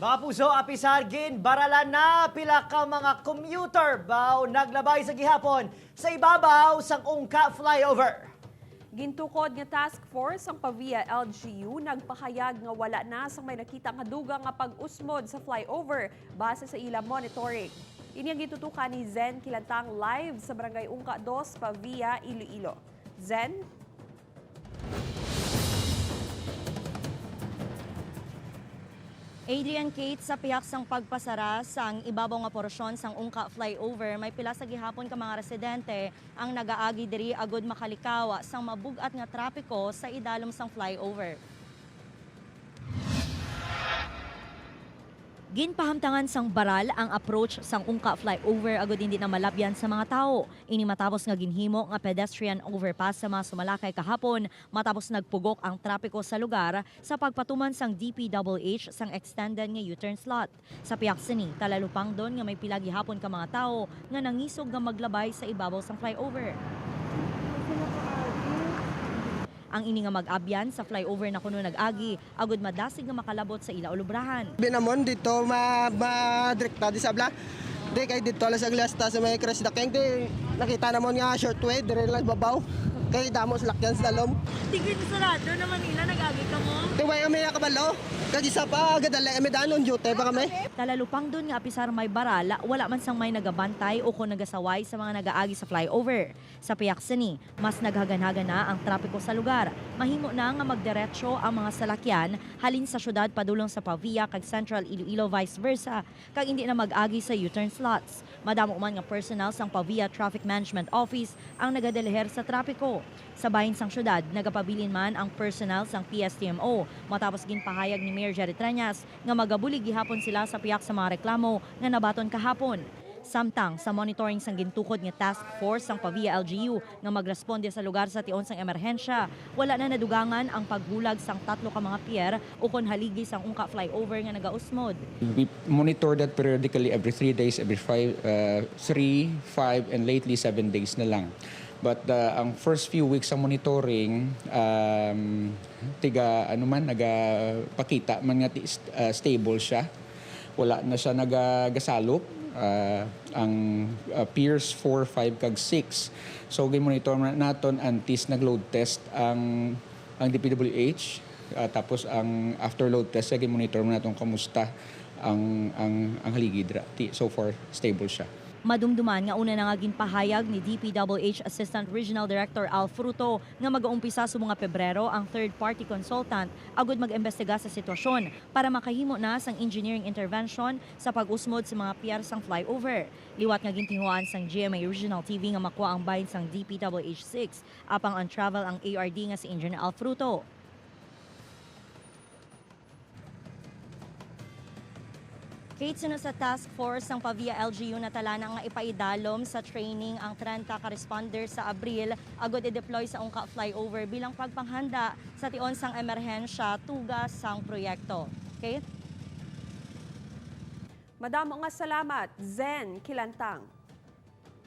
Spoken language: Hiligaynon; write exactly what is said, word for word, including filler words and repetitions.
Kapuso, apisar ginbaralan na, pila ka mga commuter baw naglabay sa gihapon sa ibabaw sang Ungka flyover. Gintukod nga task force ang Pavia L G U nagpahayag nga wala na sang may nakita nga dugang nga pag-usmod sa flyover base sa ila monitoring. Ini ang gintutukan ni Zen Kilantang live sa Barangay Ungka dos, Pavia, Iloilo. Zen? Adrian, Kate, sa pihak sang pagpasara sang ibabaw nga porsyon sang Ungka flyover, may pila sa gihapon ka mga residente ang nagaagi diri agud makalikaw sang mabug-at nga trapiko sa idalom sang flyover. Ginpahamtangan sang baral ang approach sang Ungka flyover agud indi na malabyan sa mga tawo. Ini matapos nga ginhimo nga pedestrian overpass sa mga sumalakay kahapon, matapos nagpugok ang trapiko sa lugar sa pagpatuman sang D P W H sang extended nga U-turn slot. Sa pihak sini, talalupangdon nga may pila gihapon ka mga tawo nga nangisog nga maglabay sa ibabaw sang flyover. Ang ini nga mag-abyan sa flyover na kuno nag-agi agud madasig nga makalabot sa ila ulubrahan. Binamon dito ma madrikta di sabla. Di kay dito lang sa Glasta sa may Crest Dakeng di nakita namon nga short way dire lang babaw. Kay damo sa lakyan sa dalom. Tigil sarado na Manila nag-agi ka mo? Di way kami nakabalo. Kay sa pa gadali kami danon duty pa kami. Talalupangdon nga apisar may baral, wala man sang may nagabantay o kon nagasaway sa mga nagaagi sa flyover. Sa pihak sini, mas naghaganhagan na ang trapiko sa lugar. Mahimo na nga magdiretso ang mga salakyan halin sa syudad padulong sa Pavia kag Central Iloilo, vice versa, kag indi na mag-agi sa U-turn slots. Madamo man nga personnel sang Pavia Traffic Management Office ang nagadeleher sa trapiko. Sa bahin sang syudad, nagapabilin man ang personnel sang P S T M O, matapos ginpahayag ni Mayor Jerry Treñas nga magabulig gihapon sila sa pihak sa mga reklamo nga nabaton kahapon. Samtang sa monitoring sang gintukod nga task force sang Pavia L G U nga magresponde sa lugar sa tion sang emerhensya, wala na nadugangan ang paghulag sang tatlo ka mga pier ukon haligi sang Ungka flyover nga nagausmod. We monitor that periodically every three days, every five, uh, three, five, and lately seven days na lang. But, uh, ang first few weeks sa monitoring, um, tiga, ano man, nagapakita man nga ti-, st-, uh, stable siya. Wala na siya nagagasalop. Uh, ang, uh, piers four, five, kag six. So, gimonitor man naton antes nag-load test ang, ang D P W H. Uh, tapos ang after load test, gimonitor man naton kamusta ang, ang, ang haligi dira. Ti-, so far, stable siya. Madumduman nga una na nga ginpahayag ni D P W H Assistant Regional Director Al Fruto nga magaumpisa subong nga Pebrero ang third-party consultant agud mag-imbestiga sa sitwasyon para makahimo na sang engineering intervention sa pag-usmod sa mga pier sang flyover. Liwat nga gintinguhaan sang G M A Regional T V nga makuha ang bahin sang D P W H six, apang on travel ang A R D nga si Engineer Al Fruto. Kate, suno sa task force sang Pavia L G U natala na nga ipaidalom sa training ang trenta ka responder sa Abril agud i-deploy sa Ungka flyover bilang pagpanghanda sa tion sang emerhensya tuga sang proyekto. Kate? Madamo nga salamat, Zen Kilantang.